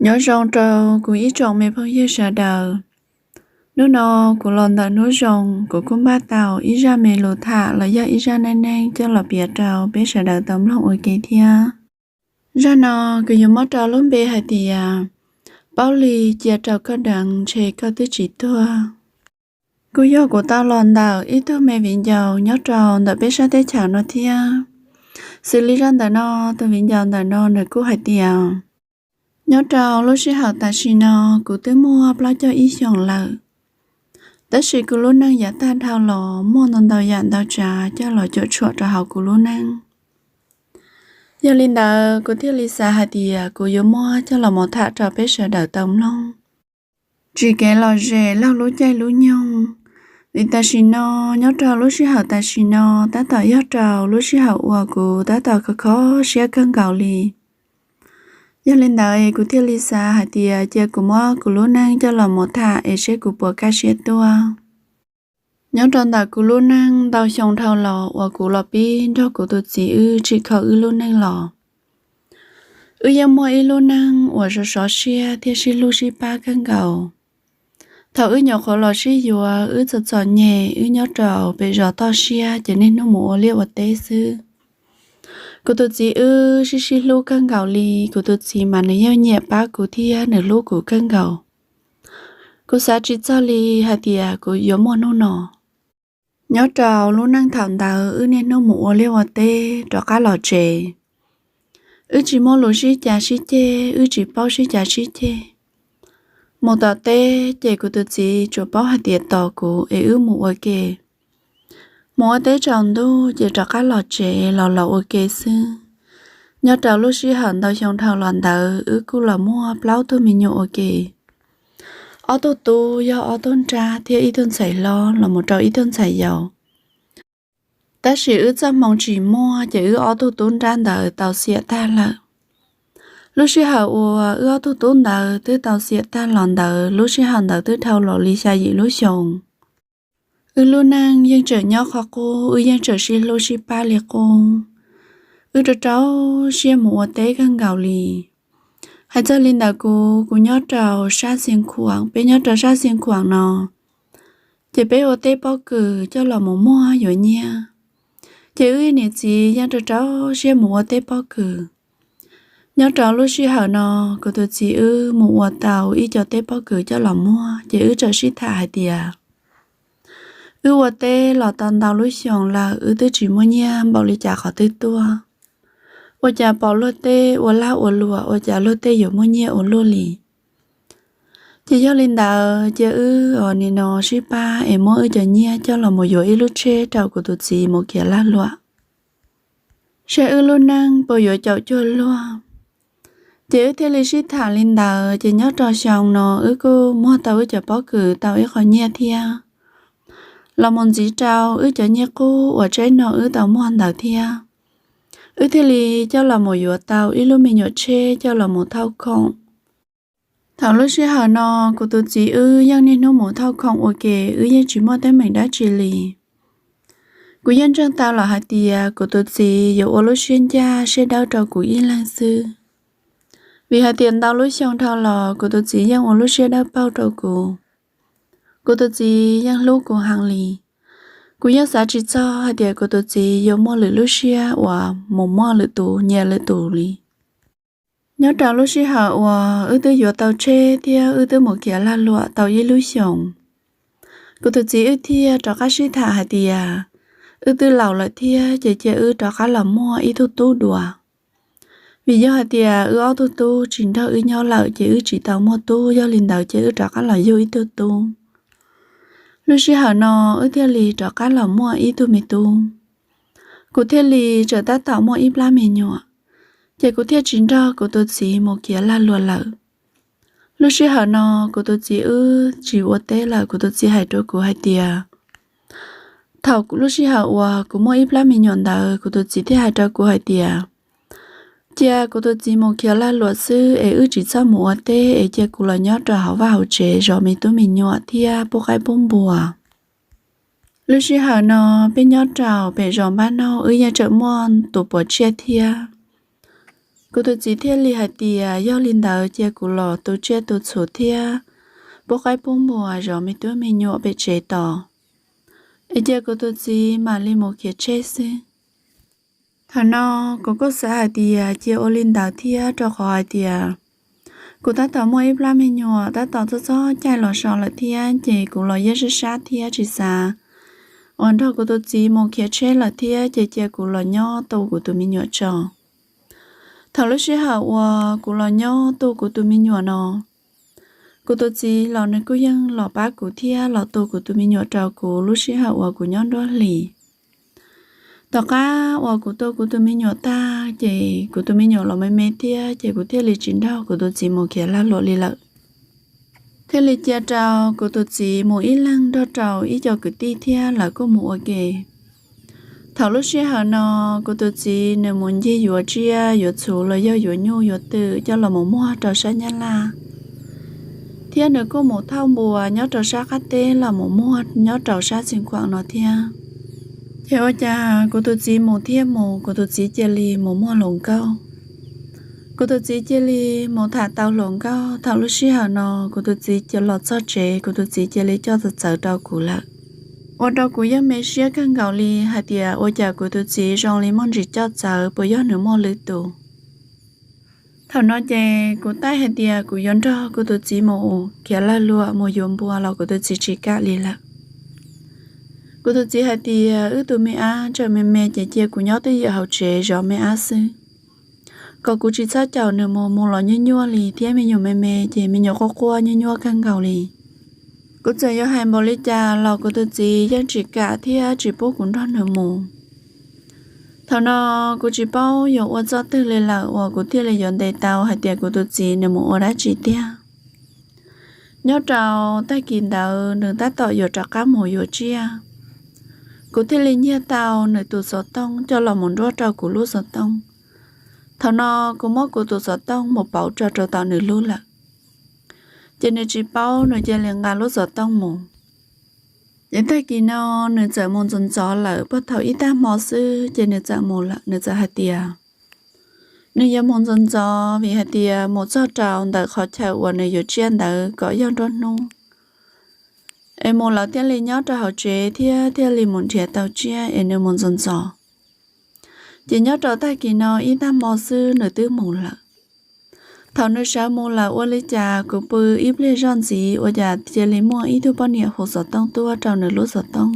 Nyob zoo rau kuv ib tsoom me phooj ywg sawv daws. Hnub no kuv los ntawm hnub zoo, kuv kuj npaj tau ib zaj me lus tham los yog ib zaj neej neeg coj los piav rau peb sawv daws tau mloog ua ke thiab. Zaj no kuv yuav muab rau lub npe hais tias, Paub li cia rau koj deev ntshe koj twb tsis tuag. Kuj yog kuv tau los ntawm ib tug me viv ncaus nyob rau ntawm peb sab teb chaws no thiab. Xws li zaj ntawm no, tus viv ncaus ntawm no nws kuj hais tias, nyob rau lub sij hawm tam sim no kuv twb muaj plaub caug ib xyoos lawm, tab sis kuv lub neej yav tag dhau los muaj ntau ntau yam ntau tsav coj los cuam tshuam rau hauv kuv lub neej. Yog li ntawd kuv thiaj li xav hais tias kuv yuav muab coj los mus tham rau peb sawv daws tau mloog. Tsis kev lom zem laug lub caij lub nyoog, vim tam sim no, nyob rau lub sij hawm tam sim no, tab tom yog rau lub sij hawm uas kuv tab tom khov kho siab kawg nkaus li. Yog li ntawd kuv thiaj li xav hais tias cia kuv muab kuv lub neej coj los mus tham es seb kuv puas kaj siab tuaj. Nyob rau ntawm kuv lub neej ntau xyoo dhau los uas kuv los pib nrog kuv tus txiv wb tsim kho wb lub neej los, wb yeej muaj ib lub neej uas sov sov siab thiab sib hlub sib pab kawg nkaus. Thaum wb nyuam qhuav los sib yuav, wb txom txom nyem, wb nyob rau pem zos toj siab ces niaj hnub mus ua liaj ua teb xwb. Kuv tus txiv wb sib sib hlub kawg nkaus li, kuv tus txiv mas nws yeej nyiam pab kuv thiab nws hlub kuv kawg nkaus. Kuv xav tsis txog li hais tias kuv yuav muaj hnub no. Nyob rau lub neej thaum ntawd wb niaj hnub mus ua liaj ua teb rov qab los tsev. Wb tsis muaj lus sib cav sib ceg, wb tsis paub sib cav sib ceg. Mus tom teb ces kuv tus txiv tsuas paub hais tias tos kuv es wb mus ua ke. Mus ua teb tsaus ntuj ces rov qab los tsev los los ua ke xwb. Nyob rau lub sij hawm ntau xyoo dhau los ntawd wb kuj los muaj plaub tug me nyuam ua ke. Ob tug tub yog ob tug nrab thiab ib tug ntxhais hlob los mus rau ib tug ntxhais yau. Tab sis wb txoj hmoo tsis muaj ces wb ob tug tub nrab ntawd tau xiam tag lawm. Lub sij hawm uas wb ob tug tub ntawd twb tau xiam tag los ntawd, lub sij hawm ntawd twb dhau los li xya yim lub xyoos. Wb lub neej yeej tseem nyob qhov qub, wb yeej tseem sib hlub sib pab li qub. Wb rau rau siab mus ua teb kawg nkaus li. Hais txog li ntawd kuv, kuv nyob rau sab Xeev Khuam, peb nyob rau sab Xeev Khuam no, ces peb ua teb pob kws coj los mus muag yuav nyiaj. Ces wb niam txiv yeej rau rau siab mus ua teb pob kws. Nyob rau lub sij hawm no, kuv tus txiv wb mus ua tau ib co teb pob kws coj los muag, ces wb txawm sib tham hais tias, wb ua teb los tau ntau lub xyoos lawm, wb twb tsis muaj nyiaj npaum li cas qhov twg tuaj. Ua cas pom luag tej ua lag ua luam, ua cas luag tej yuav muaj nyiaj ua luaj li. Ces yog li ntawd cia wb nim no sib pab es muab wb cov nyiaj coj los mus yuav ib lub tsheb rau kuv tus txiv mus khiav lag luam, saib wb lub neej puas yuav caum cuag luag. Ces wb thiaj li sib tham li ntawd, ces nyob rau xyoo no wb kuj muag tau wb cov pob kws tau ib qho nyiaj thiab. Los mus ntxiv rau wb cov nyiaj qub uas tsaib no wb tau muag ntawd thiab, wb thiaj li coj los mus yuav tau ib lub me nyuam tsheb coj los mus thauj khoom. Thaum lub sij hawm no kuv tus txiv wb yeej niaj hnub mus thauj khoom ua ke, wb yeej tsis muaj teeb meem dab tsi li. Kuv yeej ntseeg tau lawm hais tias kuv tus txiv yuav ua lub siab ncaj siab dawb rau kuv ib leeg xwb, vim hais tias ntau lub xyoo dhau los kuv tus txiv yeej ua lub siab dawb paug rau kuv. Kuv tus txiv yeej hlub kuv heev li. Kuv yeej xav tsis txog hais tias kuv tus txiv yuav muaj lwm lub siab uas mus muaj lwm tus nyiam lwm tus li. Nyob rau lub sij hawm uas wb twb yuav tau tsheb thiab wb twb mus khiav lag luam tau ib lub xyoos, kuv tus txiv wb thiaj rov qab sib tham hais tias, wb twb laus lawm thiab ces cia wb rov qab los muaj ib tug tub dua. Vim yog hais tias wb ob tug tub tsis nrog wb nyob lawm ces wb tsis tau muaj tub, yog li ntawd ces wb rov qab los yug ib tug tub. Lub sij hawm no wb thiaj li rov qab los muaj ib tug me tub. Kuv thiaj li tseem tab tom muaj ib plab me nyuam, ces kuv thiaj tsis nrog kuv tus txiv mus khiav lag luam lawm. Lub sij hawm no kuv tus txiv wb tsis ua teb lawm, kuv tus txiv hais rau kuv hais tias, thaum lub sij hawm uas kuv muaj ib plab me nyuam ntawd kuv tus txiv thiaj hais rau kuv hais tias, cia kuv tus txiv mus khiav lag luam xwb es wb tsis txhob mus ua teb es cia kuv los nyob rau hauv vaj hauv tsev zov me tub me nyuam thiab pub qaib pub npua. Lub sij hawm no peb nyob rau pem zos npab nauj wb yeej tseem muaj tus puas tsiaj thiab. Kuv tus txiv thiaj li hais tias yog li ntawd cia kuv los tu tsiaj tu txhu thiab pub qaib pub npua zov me tub me nyuam pem tsev tos, es cia kuv tus txiv mam li mus khiav tsheb xwb. Thaum no kuv kuj xav hais tias cia ua li ntawd thiab, rau qhov hais tias kuv tab tom muaj ib plab me nyuam tab tom txog txog caij los so lawm thiab, ces kuv los yeej sab sab thiab tsis xav uas nrog kuv tus txiv mus khiav tsheb lawm thiab, ces cia kuv los nyob tu kuv tus me nyuam tso. Thaum lub sij hawm uas kuv los nyob tu kuv tus me nyuam no, kuv tus txiv los nws kuj yeej los pab kuv thiab los tu kuv tus me nyuam rau kuv lub sij hawm uas kuv nyob nruab hlis. Tom qab uas kuv tu kuv tus me nyuam tag, ces kuv tus me nyuam los me me thiab, ces kuv thiaj li tsis nrog kuv tus txiv mus khiav lag luam li lawm, thiaj li cia rau kuv tus txiv mus ib leeg nrog rau ib co kwv tij thiab lawv kuj mus ua ke. Thaum lub sij hawm no, kuv tus txiv nws mus ncig yuav tsiaj yuav txhu los yog yuav nyuj yuav twm coj los mus muag rau sab Nyab Laj, thiab nws kuj mus thauj npua nyob rau sab qab teb los mus muag nyob rau sab Xeev Khuam no thiab. Ces ua cas kuv tus txiv mus thiab mus, kuv tus txiv cia li mus muag hluas nkauj. Kuv tus txiv cia li mus tham tau hluas nkauj. Thaum lub sij hawm no kuv tus txiv cia los txog tsev, kuv tus txiv cia li coj txawv txawv rau kuv lawm, ua rau kuv yeej me siab kawg nkaus li hais tias ua cas kuv tus txiv zoo li muaj ntsis coj txawv, puas yog nws muaj lwm tus. Thaum no ces kuv taij hais tias kuv yuav nrog kuv tus txiv mus khiav lag luam mus yuav npua los kuv tus txiv tsis kam li lawm. Kuv tus txiv hais tias wb tus me ab tseem me me ces cia kuv nyob twj ywm hauv tsev zov me ab xwb, kom kuv tsis txhob caum nws mus, mus los nyuaj nyuaj li thiab me nyuam me me ces me nyuam quaj quaj nyuaj nyuaj kawg nkaus li. Kuv txawm yuav hais npaum li cas los kuv tus txiv yeej tsis kam thiab tsis pub kuv nrog nws mus. Thaum no kuv tsis paub yuav ua txoj twg li lawm uas kuv thiaj li yuav ntes tau hais tias kuv tus txiv nws mus ua dab tsi tiag. Nyob rau tag kis ntawd nws tab tom yuav rov qab mus yuav tsiaj, kuv thiaj li nyiag tau nws tus xov tooj coj los mus nruab rau kuv lub xov tooj. Thaum no kuv muab kuv tus xov tooj mus pauv tso rau tom nws lub lawm, ces nws tsis paub, nws cia li nqa lub xov tooj mus. Ces tag kis no nws txawm mus ntxov ntxov lawm, puag thaum ib tag hmo xwb ces nws txawm mus lawm. Nws txawm hais tias nws yuav mus ntxov ntxov vim hais tias mus txog rau ntawm qhov chaw uas nws yuav tsiaj ntawd kom yog nruab hnub, es mus lawv thiaj li nyob rau hauv tsev thiab thiaj li mus nrhiav tau tsiaj es nws mus ntxov ntxov. Ces nyob rau tag kis no ib tag hmo xwb nws twb mus lawm. Thaum nws sawv mus lawm ua li cas kuv pw ib pliag zoj ntxiv ua cas cia li muaj ib tug poj niam hu xov tooj tuaj rau nws lub xov tooj,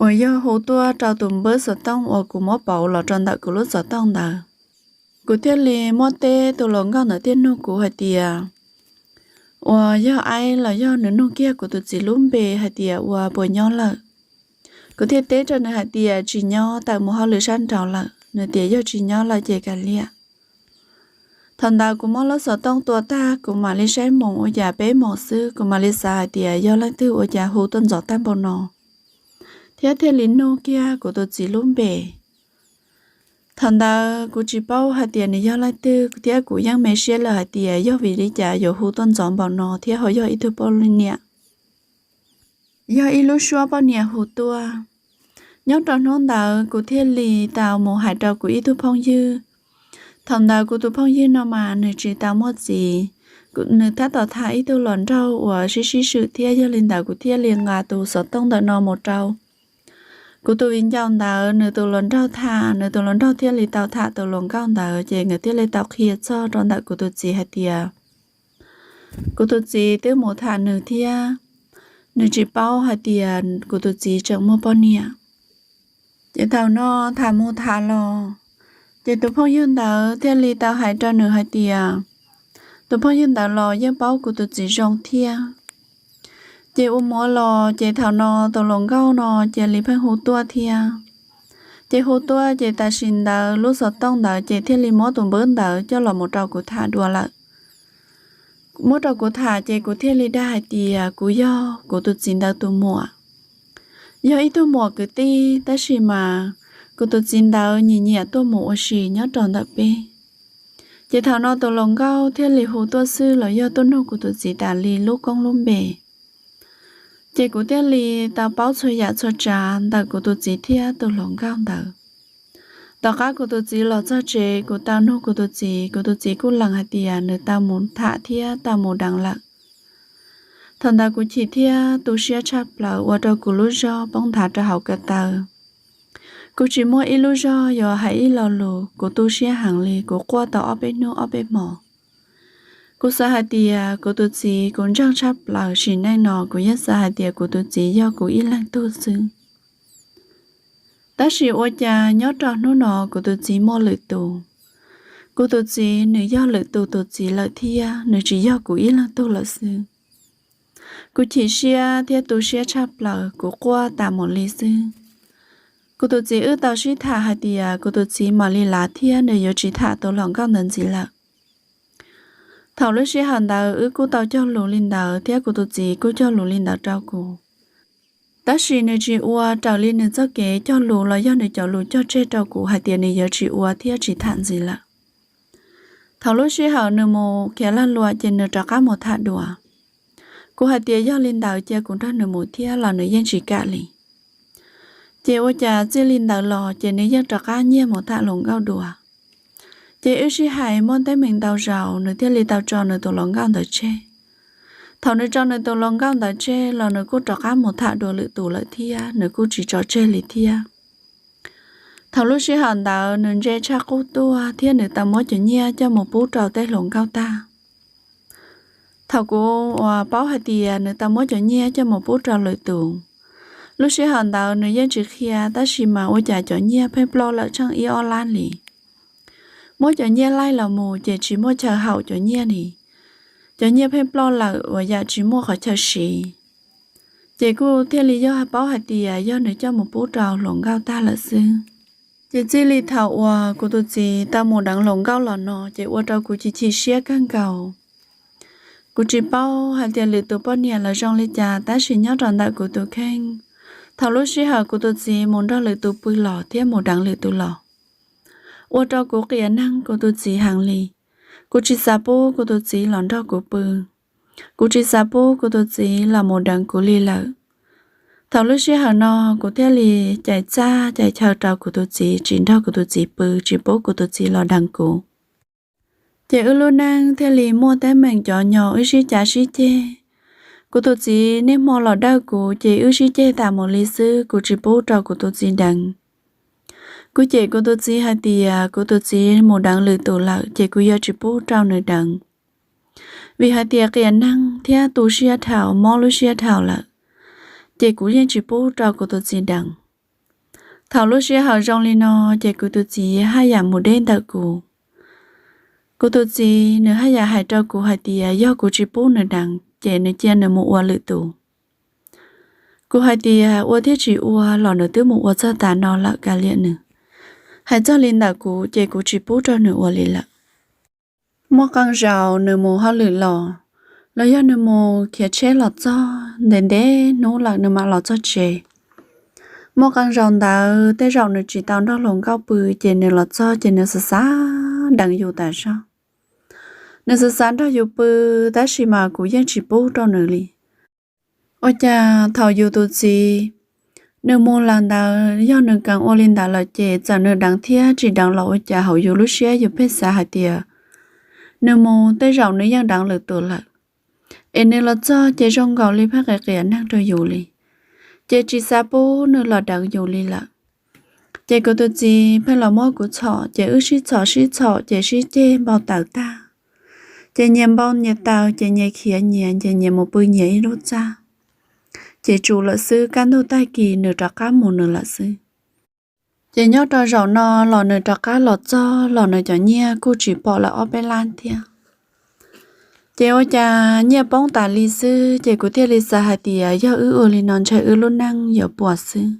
uas yog hu tuaj rau tus npawb xov tooj uas kuv muab pauv los rau ntawm kuv lub xov tooj ntawd. Kuv thiaj li muab teb tus hluas nkauj ntawd thiaj nug kuv hais tias uas yog aib los yog nws nug kiag kuv tus txiv lub npe hais tias ua puas nyob lawm. Kuv thiaj teb rau nws hais tias tsis nyob, tawm mus hauj lwm sab nraud lawm. Nws tias yog tsis nyob lawm ces kav liam. Thaum ntawd kuv muab lub xov tooj tua tag kuv mam li saib moos ua cas peb moos xwb, kuv mam li xav hais tias yog leej twg ua cas hu tuaj ntxov tag npaum no, thiab thiaj li nug kiag kuv tus txiv lub npe. Thaum ntawd kuv tsis paub hais tias nws yog leej twg thiab kuv yeej me siab lawm hais tias yog vim li cas yuav hu tuaj ntxov npaum no thiab ho yog ib tug poj niam, yog ib lub suab poj niam hu tuaj. Nyob rau hnub ntawd kuv thiaj li tau mus hais rau kuv ib tug phooj ywg. Thaum ntawd kuv tus phooj ywg no mas nws tsis tau muaj txiv, nws tab tom tham ib tug hluas nraug uas sib sib swm thiab, yog li ntawd kuv thiaj li nqa tus xov tooj ntawm no mus rau kuv tus viv ncaus ntawd nws tus hluas nraug tham, nws tus hluas nraug thiaj li tau tham tus hluas nkauj ntawd ces nkawd thiaj li tau qhia txog rau ntawm kuv tus txiv hais tias kuv tus txiv twb mus tham nws thiab nws tsis paub hais tias kuv tus txiv tseem muaj poj niam. Ces thaum no tham mus tham los, ces tus phooj ywg ntawd thiaj li tau hais rau nws hais tias tus phooj ywg ntawd los yeej paub kuv tus txiv zoo thiab. Ces ua muav los ces thaum no tus hluas nkauj no cia li pheej hu tuaj thiab. Ces hu tuaj ces tam sim ntawd lub xov tooj ntawd ces thiaj li muab tus npawb ntawd coj los mus rau kuv tham dua lawm. Muab rau kuv tham ces kuv thiaj li dag hais tias kuv yog kuv tus txiv ntawd tus muam, yog ib tug muam kwv tij, tab sis mas kuv tus txiv ntawd nyiam nyiam tuaj mus ua si nyob rau ntawm peb. Ces thaum no tus hluas nkauj thiaj li hu tuaj xwb los yog tuaj nug kuv tus txiv tas li lub koob lub npe. Ces kuv thiaj li tau paub txhua yam txhua tsav ntawm kuv tus txiv thiab tus hluas nkauj ntawd. Tom qab kuv tus txiv los txog tsev, kuv tau nug kuv tus txiv, kuv tus txiv kuj lees hais tias nws tau mus tham thiab tau mus deev lawm. Thaum ntawd kuv chim thiab tu siab tshaj plaws ua rau kuv lub zog poob nthav rau hauv ko taw. Kuv tsis muaj ib lub zog yuav hais ib lo lus, kuv tu siab heev li, kuv quaj tau ob peb hnub ob peb hmos. Kuv xav hais tias kuv tus txiv, kuv ntseeg tshaj plaws sim neej no kuv yeej xav hais tias kuv tus txiv yog kuv ib leeg tug xwb. Tab sis ua cas nyob rau hnub no kuv tus txiv muaj lwm tus. Kuv tus txiv nws yog lwm tus tus txiv lawm thiab nws tsis yog kuv ib leeg tug lawm xwb. Kuv chim siab thiab tu siab tshaj plaws, kuv quaj tas mus li xwb. Kuv tus txiv wb tau sib tham hais tias kuv tus txiv mam li lav thiab nws yuav tsis tham tus hluas nkauj ntawd ntxiv lawm. Thaum lub sij hawm ntawd wb kuj tau cog lus li ntawd thiab kuv tus txiv kuj cog lus li ntawd rau kuv. Tab sis nws tsis ua raws li nws txoj kev cog lus los yog nws cov lus cog tseg rau kuv hais tias nws yuav tsis ua thiab tsis tham ntxiv lawm. Thaum lub sij hawm nws mus khiav lag luam ces nws rov qab mus tham dua. Kuv hais tias yog li ntawd cia kuv nrog nws mus thiab los nws yeej tsis kam li. Ces ua cas txij li ntawd los ces nws yeej rov qab nyiag mus tham hluas nkauj dua. Ces wb sib hais muaj teeb meem ntau zaus nws thiaj li tau tso nws tus hluas nkauj ntawd tseg. Thaum nws tso nws tus hluas nkauj ntawd tseg los nws kuj rov qab mus tham dua lwm tus lawm thiab nws kuj tsis tso tseg li thiab. Thaum lub sij hawm ntawd nws ntse tshaj qub tuaj thiab nws tau muab cov nyiaj coj mus pub rau tej hluas nkauj tag. Thaum kuv uas paub hais tias nws tau muab cov nyiaj coj mus pub rau lwm tus, lub sij hawm ntawd nws yeej tsis qhia tab sis mas ua cas cov nyiaj pheej ploj lawm tsheej ib ob lab li. Muab cov nyiaj laij los mus ces tsis muaj chaw haum cov nyiaj li. Cov nyiaj pheej ploj lawm uas yam tsis muaj qhov chaw siv. Ces kuj thiaj li yog paub hais tias yog nws coj mus pub rau hluas nkauj tag lawm xwb. Ces txij li thaum uas kuv tus txiv tau mus deev hluas nkauj los no ces ua rau kuv chim chim siab kawg nkaus. Kuv tsis paub hais tias lwm tus poj niam los zoo li cas tab sis nyob rau ntawm kuv tus kheej, thaum lub sij hawm kuv tus txiv mus nrog lwm tus pw los thiab mus deev lwm tus los, ua rau kuv qias neeg kuv tus txiv heev li. Kuv tsis xav pub kuv tus txiv los nrog kuv pw. Kuv tsis xav pub kuv tus txiv los mus deev kuv li lawm. Thaum lub sij hawm no kuv thiaj li cais txaj cais chaw rau kuv tus txiv tsis nrog kuv tus txiv pw, tsis pub kuv tus txiv los deev kuv. Ces wb lub neej thiaj li muaj teeb meem cov nyo wb sib cav sib ceg. Kuv tus txiv niaj hmo los dawj kuv ces wb sib ceg tas mus li xwb, kuv tsis pub rau kuv tus txiv deev. Kuv cem kuv tus txiv hais tias kuv tus txiv mus deev lwm tus lawm ces kuv yuav tsis pub rau nws deev. Vim hais tias qias neeg thiab tu siab dhau, mob lub siab dhau lawm, ces kuv yeej tsis pub rau kuv tus txiv deev. Thaum lub sij hawm zoo li no ces kuv tus txiv haj yam mus deb ntawm kuv. Kuv tus txiv nws haj yam hais rau kuv hais tias yog kuv tsis pub nws deev ces nws cia nws mus ua lwm tus. Kuv hais tias ua thiab tsis ua los nws twb mus ua txog tas no lawm kav liam nws. Hais txog li ntawm kuv ces kuv tsis pub rau nws ua li lawm. Muaj qee zaus nws mus hauj lwm los, los yog nws mus khiav tsheb los txog ntev ntev hnub lawm nws mam los txog tsev. Muaj qee zaus ntawd tej zaum nws tsis tau nrog hluas nkauj pw ces nws los txog ces nws xav xav deev yus tas zog. Nws xav xav nrog yus pw, tab sis mas kuv yeej tsis pub rau nws li. Ua cas thaum yus tus txiv nws mus lawm ntawd yog nws kheev ua li ntawd lawm ces txawm nws deev thiab tsis deev los ua cas hauv yus lub siab yus pheej xav hais tias nws mus tej zaum nws yeej deev lwm tus lawm. Es nws los txog ces zoo nkaus li pheej qias qias neeg rau yus li, ces tsis xav pub nws los deev yus li lawm. Ces kuv tus txiv pheej los muab kuv txhom ces wb sib txhom sib txhom ces sib ceg npau taws tag. Ces nyias npau nyias taws ces nyias khiav nyias ces nyias mus pw nyias ib lub txaj. Ces tsum lawm xwb, kaj ntug tag kis nws rov qab mus nws lawm xwb. Ces nyob rau zaum no los nws rov qab los txog los nws cov nyiaj kuj tsis pom lawm ob peb lab thiab. Ces ua cas nyiaj poob tas li xwb ces kuv thiaj li xav hais tias yog wb ua li no ntshe wb lub neej yuav puas xwb.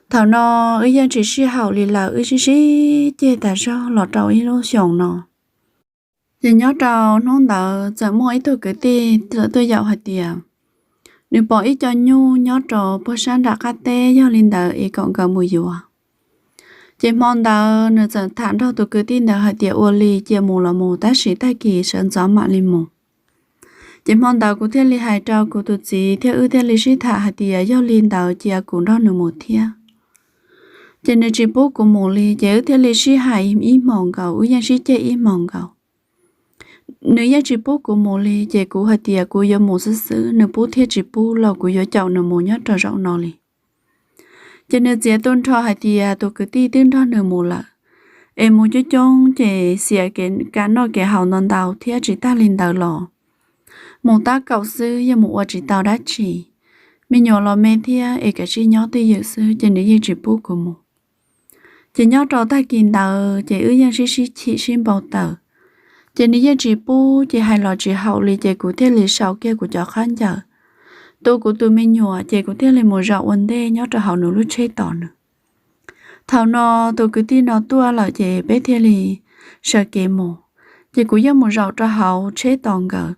Thaum no wb yeej tsis sib haum li lawm, wb sib sib ceg tas zog los rau ib lub xyoos no. Ces nyob rau hnub ntawd txawm muaj ib tug kwv tij txawm tuaj yaum hais tias nws pom ib co nyuj nyob rau puag sab nram qab teb, yog li ntawd es kom nkawd mus yuav. Ces hmo ntawd nws txawm tham nrog tus kwv tij ntawd hais tias ua li cia mus los mus tab sis tag kis sawv ntxov mam li mus. Ces hmo ntawd kuv thiaj li hais rau kuv tus txiv thiab wb thiaj li sib tham hais tias yog li ntawd cia kuv nrog nws mus thiab. Ces nws tsis pub kuv mus li, ces wb thiaj li sib hais ib hmos nkaus, wb yeej sib ceg ib hmos nkaus. Nws yeej tsis pub kuv mus li, ces kuv hais tias kuv yuav mus xwb xwb, nws pub thiab tsis pub los kuv yuav caum nws mus nyob rau zaum no li. Ces nws txiav tu nrho hais tias tus kwv tij twb nrog nws mus lawm, es mus coob coob ces xiam kev noj kev haus ntau ntau thiab tsis tag li ntawd los mus tab kaum xwb yeej mus ua tsis tau dab tsi. Me nyuam los me thiab es kav tsij nyob twj ywm xwb, ces nws yeej tsis pub kuv mus. Ces nyob rau tag kis ntawd ces wb yeej sib sib chim sib npau taws, ces nws yeej tsis pub, ces hais los tsis haum li, ces kuv thiaj li sau kiag kuv cov khaub ncaws, tu kuv tus me nyuam, ces kuv thiaj li mus zaum ua ntej nyob rau hauv nws lub tsheb tos nws. Thaum no tus kwv tij no tuaj lawm ces peb thiaj li sawv kev mus, ces kuv yeej mus zaum rau hauv tsheb tos nkawd.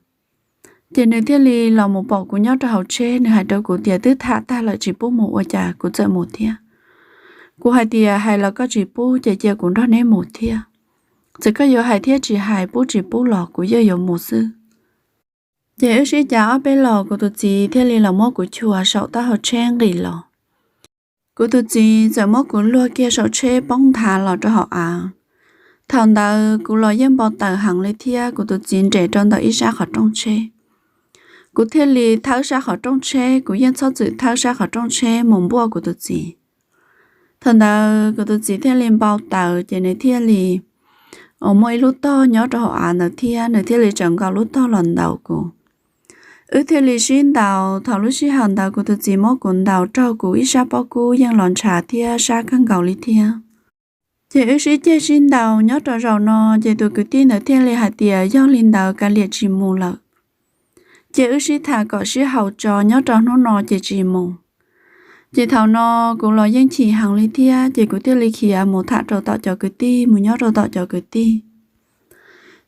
Ces nws thiaj li los mus pom kuv nyob rau hauv tsheb, nws hais rau kuv tias twb tham tag lawm tsis pub mus ua cas kuv txawm mus thiab. Kuv hais tias hais los koj tsis pub ces cia kuv nrog neb mus thiab. Txawm koj yuav hais thiab tsis hais, pub tsis pub los kuv yeej yuav mus xwb. Ces wb sib cav ob peb los kuv tus txiv thiaj li los muab kuv chua saum taub hau tsheb nqis los. Kuv tus txiv txawm muab kuv luag kiag saum tsheb poob nthav los rau hauv av. Thaum ntawd kuv los yeej npau taws heev li thiab kuv tus txiv nres rau ntawm ib sab qhov rooj tsheb. Kuv thiaj li thawb sab qhov rooj tsheb, kuv yeej txhob txwm thawb sab qhov rooj tsheb mus npuaj kuv tus txiv. Thaum ntawd kuv tus txiv thiaj li npau taws ces nws thiaj li muaj ib lub tog nyob rau hauv av ntawd thiab nws thiaj li tsaws nkaus lub tog los ntaus kuv. Wb thiaj li sib ntaus, thaum lub sij hawm ntawd kuv tus txiv muab kuv ntaus raug kuv ib sab pob kub yeej los ntshav thiab sab kawg nkaus li thiab. Ces wb sib ceg sib ntaus nyob rau zaum no, ces tus kwv tij ntawd thiaj li hais tias yog li ntawd kav liam tsis mus lawm. Ces wb sib tham kom sib haum tso nyob rau hnub no ces tsis mus. Ces thaum no kuv los yeej chim heev li thiab ces kuv thiaj li khiav mus tham rau tom cov kwv tij, mus nyob rau tom cov kwv tij.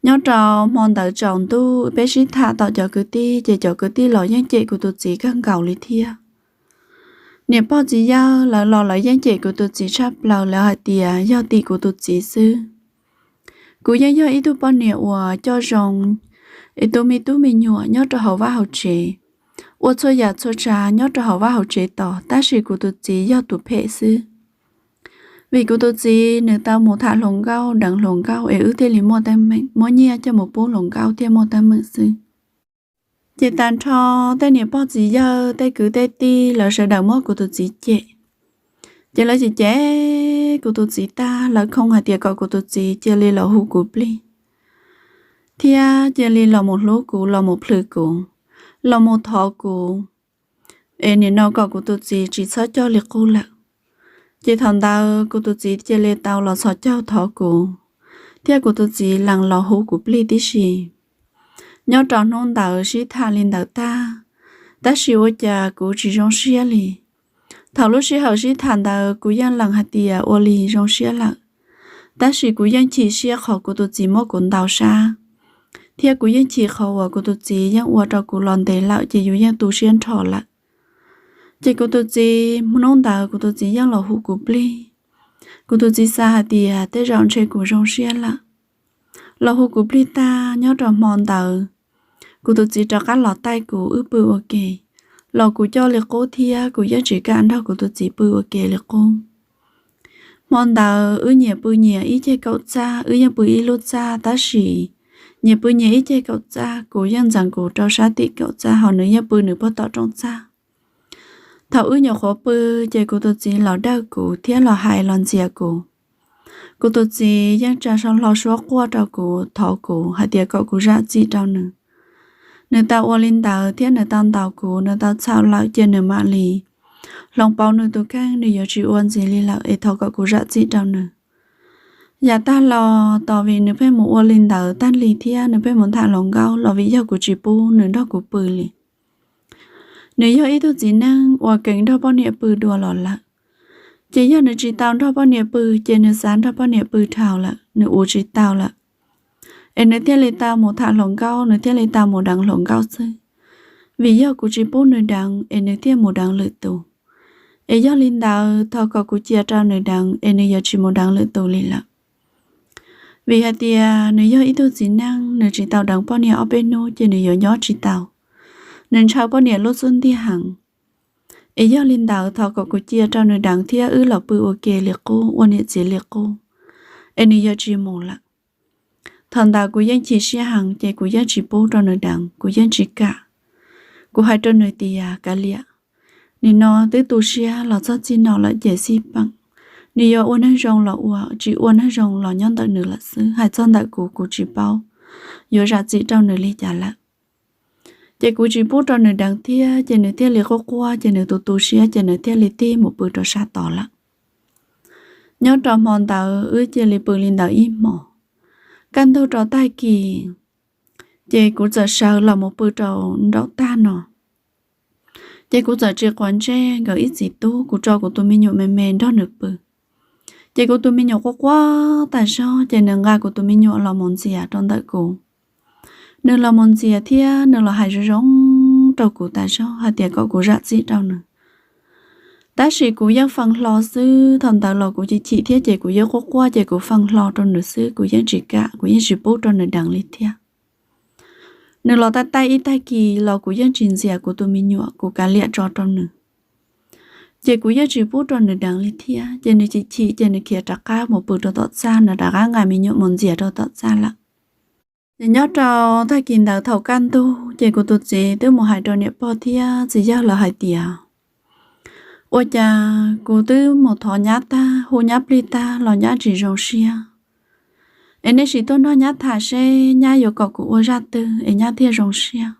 Nyob rau hmo ntawd tsaus ntuj peb sib tham tom cov kwv tij ces cov kwv tij los yeej cem kuv tus txiv kawg nkaus li thiab. Niam pog txiv yawg lawv los lawv yeej cem kuv tus txiv tshaj plaws, lawv hais tias yog tim kuv tus txiv xwb. Kuv yeej yog ib tug poj niam uas coj zoo es tu me tub me nyuam nyob rau hauv vaj hauv tsev, ua txhua yam txhua tsav nyob rau hauv vaj hauv tsev tos, tab sis kuv tus txiv yog tus phem xwb. Vim kuv tus txiv nws tau mus tham hluas nkauj deev hluas nkauj es wb thiaj li muaj teeb meem, muab nyiaj coj mus pub hluas nkauj thiaj muaj teeb meem xwb. Ces tag nrho tej niam pog txiv yawg tej kwv tej tij lawv sawv daws muab kuv tus txiv cem. Ces lawv cem cem kuv tus txiv tag, lawv khoo hais tias kom kuv tus txiv cia li los hu kuv plig thiab cia li los mus hlub kuv, los mus plhws kuv, los mus thov kuv, es nim no kom kuv tus txiv tsis txhob coj li qub lawm. Ces thaum ntawd kuv tus txiv cia li tau los txhos caug thov kuv, thiab kuv tus txiv lees los hu kuv plig tib si. Nyob rau hnub ntawd sib tham li ntawd tag, tab sis ua cas kuv tsis zoo siab li. Thaum lub sij hawm sib tham ntawd kuv yeej lees hais tias ua li zoo siab lawm, tab sis kuv yeej chim siab qhov kuv tus txiv muab kuv ntaus sab, thiab kuv yeej chim qhov uas kuv tus txiv yeej ua rau kuv los ntev lawm ces yus yeej tu siab nrho lawm. Ces kuv tus txiv, hnub ntawd kuv tus txiv yeej los hu kuv plig. Kuv tus txiv xav hais tias tej zaum ntshe kuv zoo siab lawm. Los hu kuv plig tag nyob rau hmo ntawd, kuv tus txiv rov qab los taij kuv wb pw ua ke. Los kuv coj li qub thiab kuv yeej tsis kam nrog kuv tus txiv pw ua ke li qub. Hmo ntawd wb nyias pw nyias ib ceg kaum txaj, wb yeej pw ib lub txaj tab sis nyias pw nyias ib ceg kaum txaj, kuv yeej ntxeev kuv rau sab tim kaum txaj ho nws yeej pw nws puag tom rooj txaj. Thaum wb nyuam qhuav pw, ces kuv tus txiv los dawj kuv thiab los hais los ntxias kuv. Kuv tus txiv yeej tsa hlo suab quaj rau kuv, thov kuv hais tias kom kuv zam txim rau nws. Nws tau ua li ntawd thiab nws tau ntaus kuv, nws tau txhaum lawm ces nws mam li hloov pauv nws tus kheej, nws yuav tsis ua ntxiv li lawm es thov kom kuv zam txim rau nws. Yam tag los tos vim nws pheej mus ua li ntawd tag li thiab nws pheej mus tham hluas nkauj los vim yog kuv tsis pub nws nrog kuv pw li. Nws yog ib tug txiv neej uas keev nrog poj niam pw dua los lawm, ces yog nws tsis tau nrog poj niam pw ces nws xav nrog poj niam pw dhau lawm, nws ua tsis tau lawm, es nws thiaj li tau mus tham hluas nkauj, nws thiaj li tau mus deev hluas nkauj xwb. Vim yog kuv tsis pub nws deev es nws thiaj mus deev lwm tus. Es yog li ntawd thov kom kuv cia rau nws deev es nws yuav tsis mus deev lwm tus li lawm. Vim hais tias nws yog ib tug txiv neej, nws tsis tau deev poj niam ob peb hnub ces nws yuav nyob tsis tau. Nws ntshaw poj niam lub xub ntiag heev. Es yog li ntawd thov kom kuv cia rau nws deev thiab wb los pw ua ke li qub, ua niam txiv li qub, es nws yuav tsis mus lawm. Thaum ntawd kuv yeej chim siab heev ces kuv yeej tsis pub rau nws deev, kuv yeej tsis kam. Kuv hais rau nws tias, kav liam, nim no twb tu siab los txog txij no lawm ces xij peem, nws yuav ua neeg zoo los ua, tsis ua neeg zoo los nyob ntawm nws lawm xwb, hais txog ntawm kuv, kuv tsis paub yuav zam txim rau nws li cas lawm. Ces kuv tsis pub rau nws deev thiab, ces nws thiaj li quaj quaj, ces nws tu tu siab, ces nws thiaj li tig mus pw rau sab tod lawm. Nyob rau hmo ntawd wb cia li pw li ntawd ib hmos. Kaj ntug rau tag kis, ces kuv txawm sawv los mus pw rau nraum tag no. Ces kuv txawm tsis quav ntsej nkawd ib txiv tub, kuv tso kuv tus me nyuam me me nrog nws pw. Ces kuv tus me nyuam quaj quaj tas zog, ces nws nqa kuv tus me nyuam los mus ntxias rau ntawm kuv. Nws los mus ntxias thiab nws los hais zoo zoo rau kuv tas zog hais tias kom kuv zam txim rau nws. Tab sis kuv yeej fee hlo xwb, thaum ntawd los kuv chim chim thiab ces kuv yeej quaj quaj ces kuv fee hlo rau nws xwb, kuv yeej tsis kam, kuv yeej tsis pub rau nws deev li thiab. Nws los taij taij ib tag kis los kuv yeej tsis ntxias kuv tus me nyuam, kuv kav liam tso rau nws. Ces kuv yeej tsis pub rau nws deev li thiab, ces nws chim chim ces nws khiav rov qab mus pw rau tom txaj, nws rov qab nqa me nyuam mus ntxias rau tom txaj lawm. Ces nyob rau tag kis ntawd thaum kaj ntug ces kuv tus txiv twb mus hais rau niam pog thiab txiv yawg lawv hais tias, ua cas kuv twb mus thov nyab tag, hu nyab plig tag los nyab tsis zoo siab. Es nej sim tuaj nrog nyab tham seb nyab yuav kom kuv ua zaj twg es nyab thiaj zoo siab.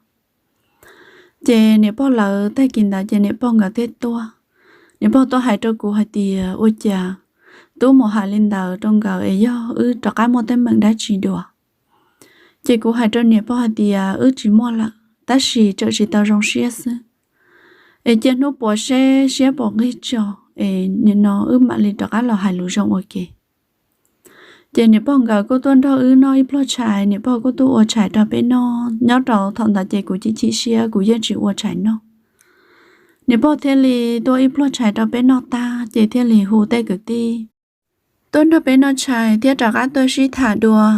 Ces niam pog lawv tag kis ntawd ces niam pog nkawd thiaj tuaj. Niam pog tuaj hais rau kuv hais tias, ua cas tub mus hais li ntawd rau nkawd es yog wb rov qab muaj teeb meem dab tsi dua? Ces kuv hais rau niam pog hais tias wb tsis muaj lawm, tab sis tseem tsis tau zoo siab xwb. Es cia hnub puav seb siab puas nqig tso, es nim no wb mam li rov qab los hais lus zoo ua ke. Ces niam pog nkawd kuj tuaj nrog wb noj ib pluag tshais, niam pog kuj tuaj ua tshais rau peb noj. Nyob rau thaum ntawd ces kuv chim chim siab, kuv yeej tsis ua tshais noj. Niam pog thiaj li tuaj ib pluag tshais rau peb noj tag ces thiaj li hu tej kwv tij tuaj nrog peb noj tshais thiab rov qab tuaj sib tham dua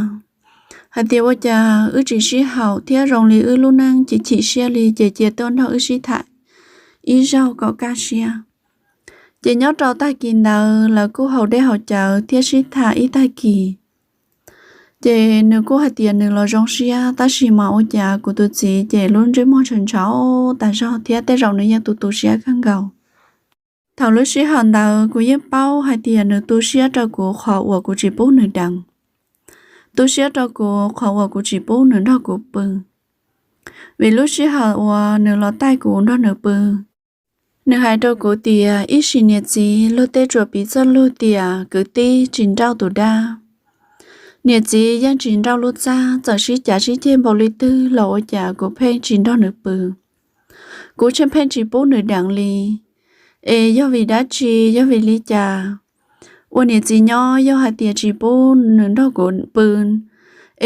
hais tias ua cas wb tsis sib haum thiab zoo li wb lub neej chim chim siab li, ces cia tuaj nrog wb sib tham ib zaug kom kaj siab. Ces nyob rau tag kis ntawd lawv kuj haus dej haus cawv thiab sib tham ib tag kis. Ces nws kuj hais tias nws los zoo siab, tab sis mas ua cas kuv tus txiv ces lub ntsej muag ntshaus ntshaus tas zog thiab tej zaum nws yeej tu tu siab kawg nkaus. Thaum lub sij hawm ntawd kuv yeej paub hais tias nws tu siab rau kuv qhov uas kuv tsis pub nws deev, tu siab rau kuv qhov uas kuv tsis pub nws nrog kuv pw. Vim lub sij hawm uas nws los taij kuv nrog nws pw, nws hais rau kuv tias ib sim niam txiv luag tej tsuas piv txoj lus tias kwv tij tsis nrauj tus dab. Niam txiv yeej tsis nrauj lub txaj, txawm sib cav sib ceg npaum li twg los ua cas kuv pheej tsis nrog nws pw. Kuv tsheej pheej tsis pub nws deev li. Es yog vim dab tsi, yog vim li cas? Ua niam txiv nyob yog hais tias tsis pub nws nrog kuv pw,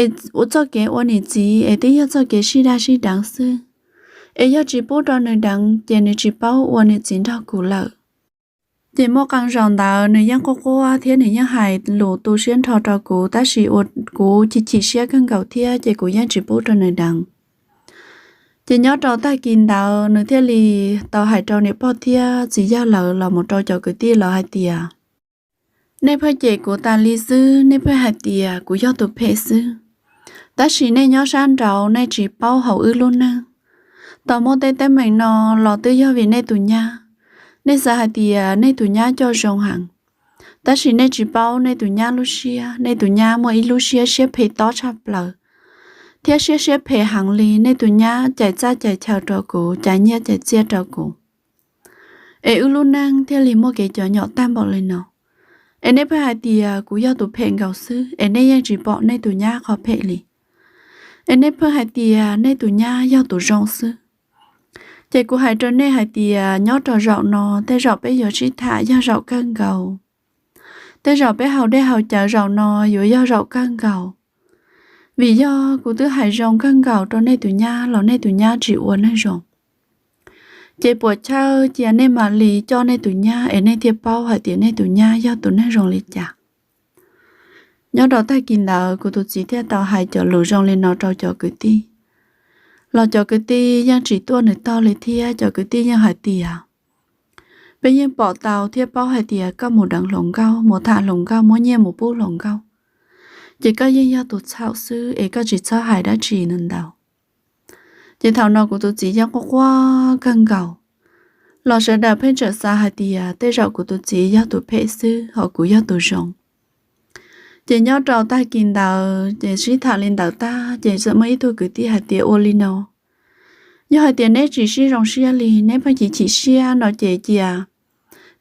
es ua txoj kev ua niam txiv es twb yog txoj kev sib daj sib deev xwb. Es yog tsis pub rau nws deev ces nws tsis paub ua niam txiv nrog kuv lawm. Ces muaj qee zaus ntawd nws yeej quaj quaj thiab nws yeej hais lus tu siab nrho rau kuv, tab sis ua kuv chim chim siab kawg nkaus thiab ces kuv yeej tsis pub rau nws deev. Ces nyob rau tag kis ntawd nws thiaj li tau hais rau niam pog thiab txiv yawg lawv los mus rau cov kwv tij lawv hais tias, nej pheej cem kuv tas li xwb, nej pheej hais tias kuv yog tus phem xwb. Tab sis nej nyob sab nraud nej tsis paub hauv wb lub neej. Tau muaj tej teeb meem no los twb yog vim nej tus nyab. Nej xav hais tias nej tus nyab coj zoo heev, tab sis nej tsis paub nej tus nyab lub siab. Nej tus nyab muaj ib lub siab siab phem tob tshaj plaws, thiab siab siab phem heev li. Nej tus nyab cais txaj cais chaw rau kuv, cais nyiaj cais txiaj rau kuv, es wb lub neej thiaj li muaj kev cov nyom tag npaum li no. Es nej pheej hais tias kuv yog tus phem nkaus xwb, es nej yeej tsis pom nej tus nyab qhov phem li. Es nej pheej hais tias nej tus nyab yog tus zoo xwb. Ces kuv hais rau nej hais tias nyob rau zaum no tej zaum peb yuav sib tham yog zaum kawg nkaus. Tej zaum peb haus dej haus cawv zaum no yuav yog zaum kawg nkaus. Vim yog kuv twb hais zoo kawg nkaus rau nej tus nyab los nej tus nyab tsis ua neeg zoo. Ces puas chawj cia nej mam li coj nej tus nyab es nej thiaj paub hais tias nej tus nyab yog tus neeg zoo li cas. Nyob rau tag kis ntawd kuv tus txiv thiaj tau hais cov lus zoo li no rau cov kwv tij, los cov kwv tij yeej tsis tuaj nws tog li thiab. Cov kwv tij yeej hais tias, Peb yeej pom tau thiab paub hais tias koj mus deev hluas nkauj, mus tham hluas nkauj, muab nyiaj mus pub hluas nkauj, ces koj yeej yog tus txhaum xwb es koj tsis txhob hais dab tsi ntau. Ces thaum no kuv tus txiv yeej quaj quaj kawg nkaus, los sawv daws pheej tseem xav hais tias tej zaum kuv tus txiv yog tus phem xwb ho kuv yog tus zoo. Ces nyob rau tag kis ntawd ces sib tham li ntawd tag ces txawm muaj ib tug kwv tij hais tias ua li no, yog hais tias neb tsis sib zoo siab li, neb pheej chim chim siab no ces cia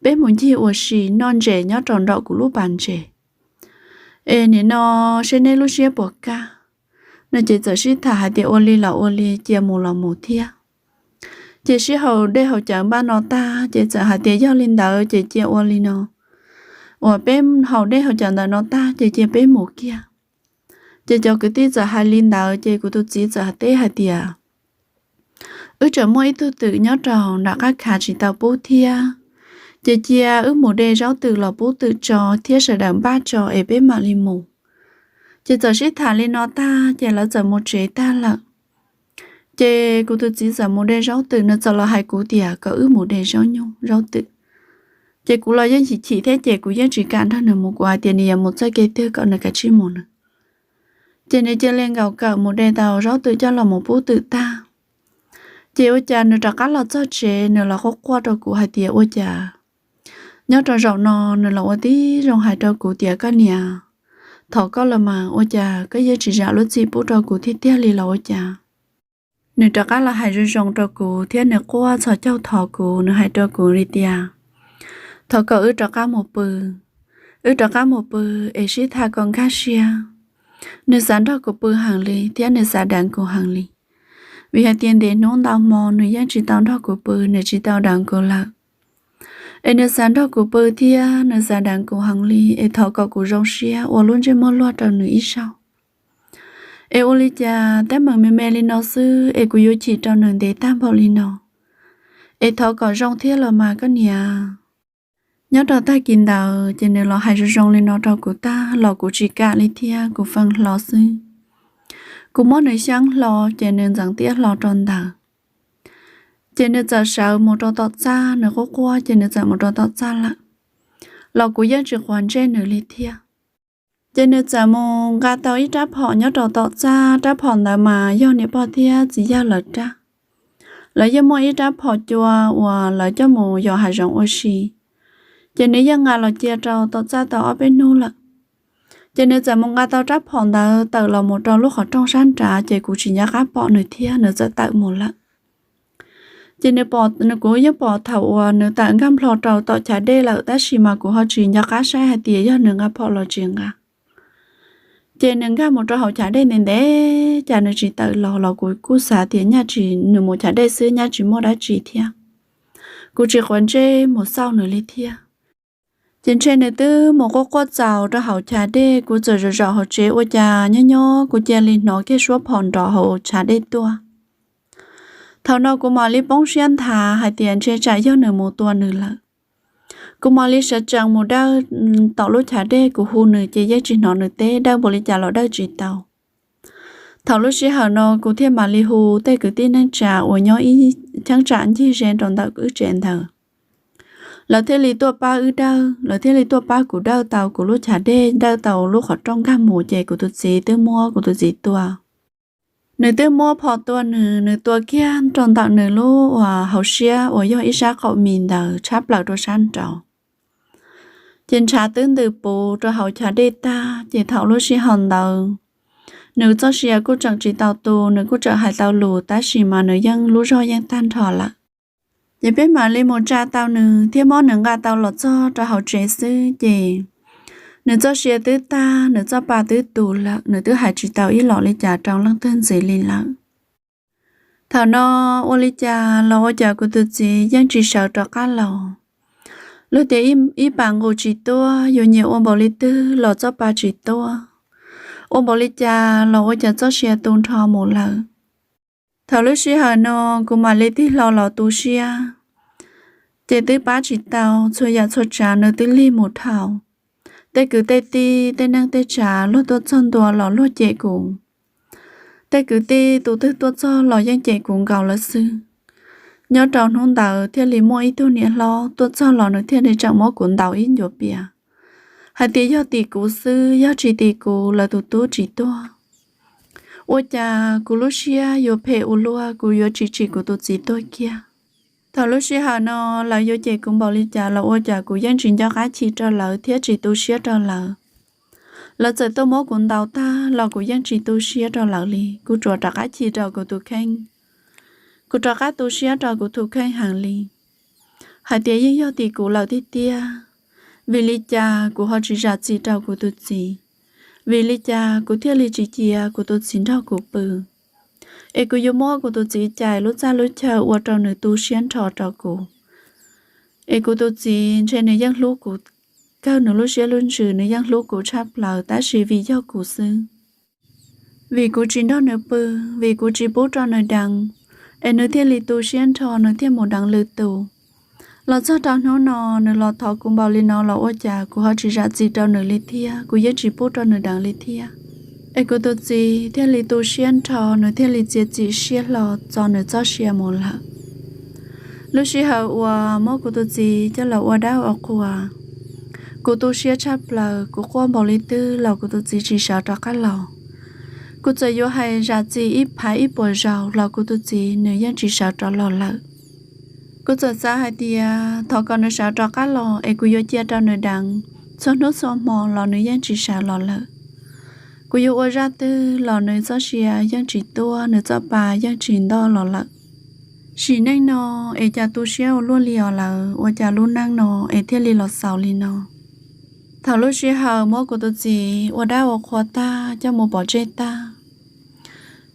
peb mus ncig ua si noj ntses nyob rau nraum kuv lub pas ntses es nim no seb neb lub siab puas kaj no. Ces txawm sib tham hais tias ua li los ua li, cia mus los mus thiab. Ces sib haus dej haus cawv npaj no tag ces txawm hais tias yog li ntawd ces cia ua li no, uas peb haus dej haus cawv ntawm no tag ces cia peb mus kiag. Ces cov kwv tij txawm hais li ntawd ces kuv tus txiv txawm teb hais tias wb tseem muaj ib tug twm nyob rau nram qab khav tsis tau pub thiab, ces cia wb mus de zaub twm los pub twm tso thiab sawv daws npaj tso es peb mam li mus. Ces txawm sib tham li no tag ces lawv txawm mus tsev tag lawm. Ces kuv tus txiv txawm mus de zaub twm, nws txawm los hais kuv tias kom wb mus de zaub nyuj zaub twm. Ces kuv los yeej chim chim thiab ces kuv yeej tsis kam nrog nws mus, kuv hais tias nws yuav mus txoj kev twg kom nws kav tsij mus nws. Ces nws cia li nkaum kawm mus de tau zaub twm coj los mus pub twm tag. Ces ua cas nws rov qab los txog tsev nws los quaj quaj rau kuv hais tias ua cas nyob rau zaum no nws los ua tib zoo hais rau kuv tias koj niam, thov koj los mas, ua cas koj yeej tsis zam lub txim pub rau kuv tiag tiag li los ua cas. Nws rov qab los hais zoo zoo rau kuv thiab nws quaj txhos caug thov kuv, nws hais rau kuv li tias thov kom wb rov qab mus pw, wb rov qab mus pw es sib tham kom nkag siab. Nws xav nrog kuv pw heev li thiab nws xav deev kuv heev li, vim hais tias ntev hnub ntau hmo nws yeej tsis tau nrog kuv pw, nws tsis tau deev kuv lawm. Es nws xav nrog kuv pw thiab nws xav deev kuv heev li, es thov kom kuv zoo siab ua lub ntsej muag luag rau nws ib zaug. Es ua li cas teeb meem me me li no xwb es kuv yuav chim rau nws ntev tag npaum li no, es thov kom zoo thiab los mas koj niam. Nyob rau tag kis ntawd ces nws los hais zoo zoo li no rau kuv tag los kuv tsis kam li thiab, kuv feej hlo xwb. Kuv muab nws xyeeb hlo ces nws ntxeev tiab hlo rau ntawd. Ces nws txawm sawv mus rau tom txaj, nws quaj quaj ces nws txawm mus rau tom txaj lawm, los kuv yeej tsis quav ntsej nws li thiab. Ces nws txawm mus nqa tau ib rab phom nyob rau tom txaj, rab phom ntawd mas yog niam pog thiab txiv yawg lawv rab. Lawv yeej muaj ib rab phom cua uas lawv coj mus yos hav zoov ua si, ces nws yeej nqa los cia rau tom txaj tau ob peb hnub lawm. Ces nws txawm mus nqa tau rab phom ntawd tawm los mus rau lub qhov rooj sab nrad, ces kuv tsis nco qab pom nws thiab, nws txawm tawm mus lawm. Ces nws pom, nws, kuv yeej pom thaum uas nws tawm nkag nplho rau tom chav dej lawm, tab sis mas kuv ho tsis nco qab saib hais tias yog nws nqa phom los tsis nqa. Ces nws nkag mus rau hauv chav dej ntev ntev cas nws tsis tawm los los kuv kuj xav tias nyaj tsis, nws mus chav dej xwb nyaj tsis muaj dab tsi thiab, kuv tsis quav ntsej mus xauj nws li thiab. Ces ntshe nws twb mus quaj quaj txaus rau hauv chav dej, kuv txawm zaum zaum hauv tsev ua cas nyob nyob kuv cia li hnov kiag suab phom nrov hauv chav dej tuaj. Thaum no kuv mam li poob siab nthav hais tias ntshe tsam yog nws mus tua nws lawm. Kuv mam li sawv tsees mus dawj tom lub chav dej, kuv hu nws ces yeej tsis hnov nws teb, dawj npaum li cas los dawj tsis tau. Thaum lub sij hawm no kuv thiaj mam li hu tej kwv tij neej tsa uas nyob ib cheeb tsam ncig ze rau ntawm wb tsev ntawd, lawv thiaj li tuaj pab wb dawj, lawv thiaj li tuaj pab kuv dawj tau kuv lub chav dej, dawj tau lub qhov rooj nkag mus ces kuv tus txiv twb muab kuv tus txiv tua. Nws twb muab phom tua nws, nws tua kiag rau ntawm nws lub uas hauv siab uas yog ib sab qaum mis ntawd tshab plaws rau sab nraud. Ces ntshav twb ntws puv rau hauv chav dej tag, ces thaum lub sij hawm ntawd nws txoj sia kuj tseem tsis tau tu, nws kuj tseem hais tau lus tab sis mas nws yeej lub zog yeej tag nrho lawm. Ces peb mam li mus tsa tau nws thiab muab nws nqa tau los txog rau hauv tsev xwb ces nws txoj sia twb tag, nws txoj pa twb tu lawm, nws twb hais tsis tau ib los li cas rau leej twg ntxiv li lawm. Thaum no ua li cas los ua cas kuv tus txiv yeej tsis sawv rov qab los. Luag tias ib pas nqus tsis tuaj, yus nyiam ua npaum li twg los txoj pa tsis tuaj. Ua npaum li cas los ua cas txoj sia tu nrho mus lawm. Thaum lub sij hawm no kuv mam li tig hlo los tu siab, ces twb pab tsis tau, txhua yam txhua tsav nws twb lig mus dhau. Tej kwv tej tij, tej neej tej tsav luag tuaj txog ntua los luag cem kuv. Tej kwv tij tus twg tuaj txog los yeej cem kuv nkaus lawm xwb. Nyob rau hnub ntawd thiaj li muaj ib tug niam hlob tuaj txog los nws thiaj li tseem muab kuv ntaus ib ncuav pias hais tias yog tim kuv xwb, yog tsis tim kuv lawv tus tub tsis tuag. Ua cas kuv lub siab yuav phem ua luaj, kuv yuav tsis tsim kuv tus txiv tuag kiag. Thaum lub sij hawm no lawv yuav cem kuv npaum li cas los ua cas kuv yeej tsis nco qab chim rau lawv thiab tsis tu siab rau lawv. Lawv txawm tuaj muab kuv ntaus tag los kuv yeej tsis tu siab rau lawv li, kuv tsuas rov qab chim rau kuv tus kheej. Kuv rov qab tu siab rau kuv tus kheej heev li, hais tias yeej yog tim kuv lawm tiag tiag. Vim li cas kuv ho tsis zam txim rau kuv tus txiv? Vim li cas kuv thiaj li tsis cia kuv tus txiv nrog kuv pw, es kuv yuav muab kuv tus txiv cais lub txaj lub chaw ua rau nws tu siab nrho rau kuv? Es kuv tus txiv ntshe nws yeej hlub kuv kawg nws lub siab lub ntsws, nws yeej hlub kuv tshaj plaws, tab sis vim yog kuv xwb, vim kuv tsis nrog nws pw, vim kuv tsis pub rau nws deev, es nws thiaj li tu siab nrho, nws thiaj mus deev lwm tus. Los txog rau hnub no nws los thov kuv npaum li no los ua cas kuv ho tsis zam txim rau nws li thiab, kuv yeej tsis pub rau nws deev li thiab. Es kuv tus txiv thiaj li tu siab nrho, nws thiaj li txiav txim siab hlo txo nws txoj sia mus lawm. Lub sij hawm uas muab kuv tus txiv coj los ua dab ua qhua, kuv tu siab tshaj plaws, kuv quaj npaum li twg los kuv tus txiv tsis sawv rov qab los. Kuv txawm yuav hais zam txim ib phav ib puas zaus los kuv tus txiv nws yeej tsis sawv rov los lawm. Kuv txawm xav hais tias thov kom nws sawv rov qab los es kuv yuav cia rau nws deev txhua hnub txhua hmo los nws yeej tsis sawv los lawm. Kuv yuav ua zaj twg los nws txoj sia yeej tsis tuaj, nws txoj pa yeej tsis ntoj los lawm. Sim neej no es cas tu siab ua luaj li os lawv, ua cas lub neej no es thiaj li los xaus li no. Thaum lub sij hawm muab kuv tus txiv ua dab ua qhua tag coj mus pov tseg tag,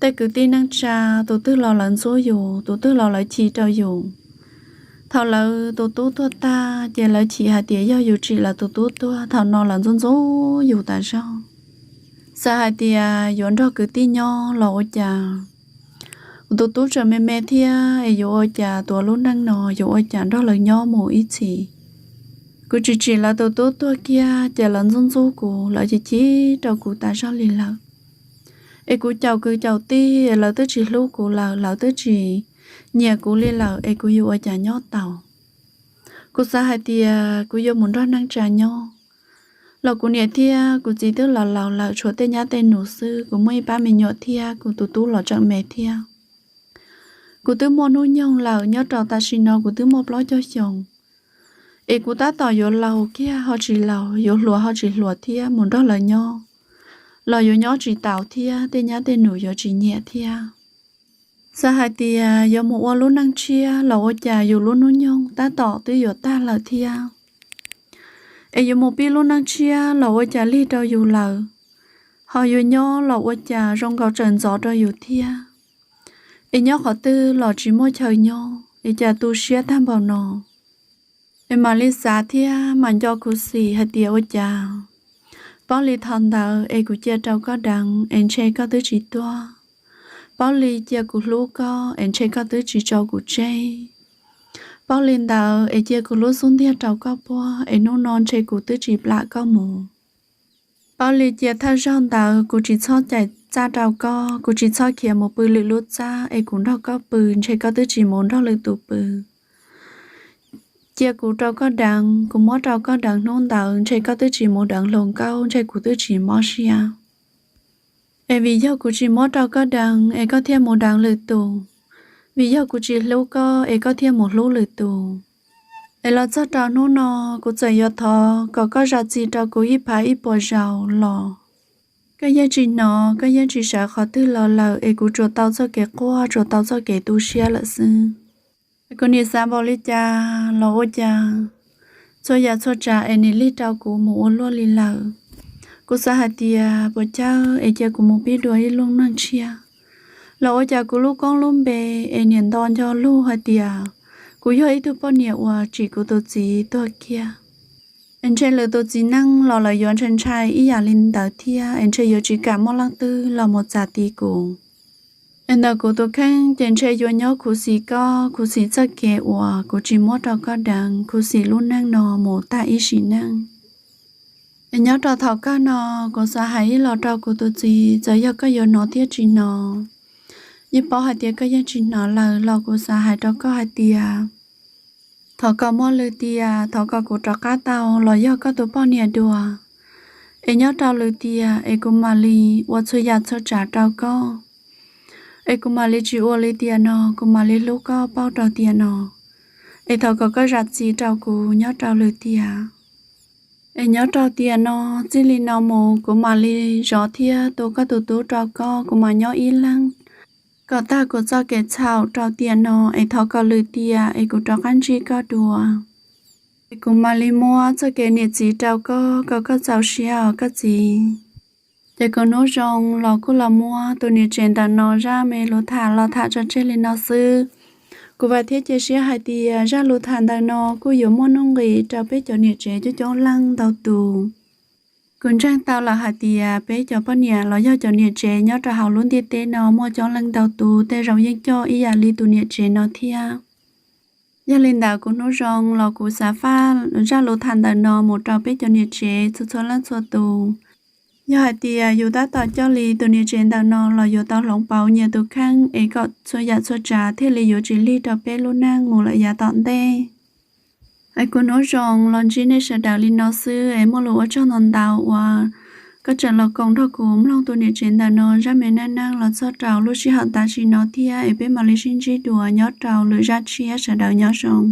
tej kwv tij neej tsa, tus twg los lawv ntxub yus, tus twg los lawv chim rau yus. Thaum lawv tus tub tuag tag ces lawv chim hais tias yog yus tsim lawv tus tub tuag, thaum no lawv ntxub ntxub yus tas zog. Xav hais tias yuav nrog kwv tij nyob los ua cas kuv tus tub tseem me me thiab es yuav ua cas tuav lub neej no yuav ua cas nrog lawv nyob mus ib txhis. Kuv tsis tsim lawv tus tub tuag kiag ces lawv ntxub ntxub kuv, lawv chim chim rau kuv tas zog li lawm. Es kuv caum kwv caum tij es lawv twb tsis hlub kuv lawm, lawv twb tsis nyiam kuv li lawm es kuv yuav ua cas nyob tau. Kuv xav hais tias kuv yuav mus nrog neej tsa nyob, los kuv niam thiab kuv txiv twb laus laus lawm, tshuav tej nyab tej nus xwb, kuv muaj ib pab me nyuam thiab kuv tus tub los tseem me thiab. Kuv twb muaj hnub nyoog lawm, nyob rau tam sim no kuv twb muaj plaub caug xyoo, es kuv tab tom yuav laus kiag ho tsis laus, yuav hluas ho tsis hluas thiab, mus nrog lawv nyob los yuav nyob tsis taus thiab, tej nyab tej nus yuav tsis nyiam thiab. Xav hais tias yuav mus ua lub neej tshiab los ua cas yus lub hnub nyoog tab tom twb yuav tag lawm thiab. Es yuav mus pib lub neej tshiab los ua cas lig rau yus lawm, ho yuav nyob los ua cas zoo nkaus tseem ntxov rau yus thiab. Es nyob qhov twg los tsis muaj chaw nyob, es cas tu siab tag npaum no. Es mam li xav thiab mam nco khuv xim hais tias ua cas paub li thaum ntawd es kuv cia rau koj deev es ntshe koj twb tsis tuag. Paub li cia kuv hlub koj es ntshe koj twb tsis tso kuv tseg. Paub li ntawd es cia kuv lub xub ntiag rau koj puag es hnub no ntshe kuv twb tsis plam koj mus. Paub li cia thawj zaug ntawd kuv tsis txhob cais txaj rau koj, kuv tsis txhob khiav mus pw lwm lub txaj es kuv nrog koj pw, ntshe koj twb tsis mus nrog lwm tus pw. Cia kuv rau koj deev, kuv muab rau koj deev hnub ntawd ntshe koj twb tsis mus deev hluas nkauj, ntshe kuv twb tsis mob siab. Es vim yog kuv tsis muab rau koj deev es koj thiaj mus deev lwm tus, vim yog kuv tsis hlub koj es koj thiaj mus hlub lwm tus. Es los txog rau hnub no, kuv txawm yuav thov kom koj zam txim rau kuv ib phav ib puas zaus los koj yeej tsis hnov, koj yeej tsis sawv qhov twg los lawm, es kuv tsuas tau txoj kev quaj, tsuas tau txoj kev tu siab lawm xwb. Kuv nim xav npaum li cas los ua cas txhua yam txhua tsav es nim lig rau kuv mus ua luaj li lawm. Kuv xav hais tias puas chawj es cia kuv mus pib dua ib lub neej tshiab, los ua cas kuv lub koob lub npe es niam nto nco lug hais tias kuv yog ib tug poj niam uas tsim kuv tus txiv tuag kiag. Es ntshe lwm tus txiv neej los lawv yuav ntshai ntshai ib yam li ntawd thiab, es ntshe yuav tsis kam muaj leej twg los mus txav ti kuv. Es ntawm kuv tus kheej ces ntshe yuav nyob khuv xim koj, khuv xim txoj kev uas kuv tsis muab rau koj deev, khuv xim lub neej no mus tag ib sim neej. Es nyob rau thaum kawg no, kuv xav hais ib los rau kuv tus txiv, txawm yog koj yuav hnov thiab tsis hnov, Yeej paub hais tias koj yeej tsis hnov lawm los kuv xav hais rau koj hais tias thov kom muaj lwm tiam, thov kom kuv rov qab tau los yog koj tus poj niam dua, es nyob rau lwm tiam es kuv mam li ua txhua yam txhua tsav rau koj, es kuv mam li tsis ua li tiam no, kuv mam li hlub koj pauj rau tiam no, es thov kom koj zam txim rau kuv nyob rau lwm tiam. Es nyob rau tiam no, txij li no mus kuv mam li zov thiab tu koj tus tub rau koj, kuv mam nyob ib leeg, kom tag kuv txoj kev txhaum rau tiam no, es thov kom lwm tiam es kuv rov qab ntsib koj dua, es kuv mam li muab txoj kev niam txiv rau koj, kom koj txaus siab os koj txiv. Ces kuv hnub zoo los kuj los muab tus niam tsev ntawm no zaj me lus tham los tham tso tseg li no xwb. Kuv vam thiab cia siab hais tias zaj lus tham ntawm no kuj yuav muaj nuj nqis rau peb cov niam tsev coob coob leej ntau tus. Kuv ntseeg tau lawm hais tias peb cov poj niam los yog cov niam tsev nyob rau hauv lub ntiaj teb no muaj coob leej ntau tus, tej zaum yeej coj ib yam li tus niam tsev no thiab. Yog li ntawd kuv hnub zoo los kuv xav faj zaj lus tham ntawm no mus rau peb cov niam tsev txhua txhua leej txhua tus. Yog hais tias yus tab tom coj li tus niam tsev ntawm no los yuav tau hloov pauv nyias tus kheej es kom txhua yam txhua tsav thiaj li yuav tsis lig rau peb lub neej mus lawm yav tom ntej. Es kuv hnub zoo los ntsib nej sawv daws li no xwb, es muaj lus ua tsaug ntau ntau uas koj tseem los koom nrog kuv mloog tus niam tsev ntawm no zaj me neej neeg los txog rau lub sij hawm tam sim no thiab, es peb mam li sib ntsib dua nyob rau lwm zaj tshiab, sawv daws nyob zoo.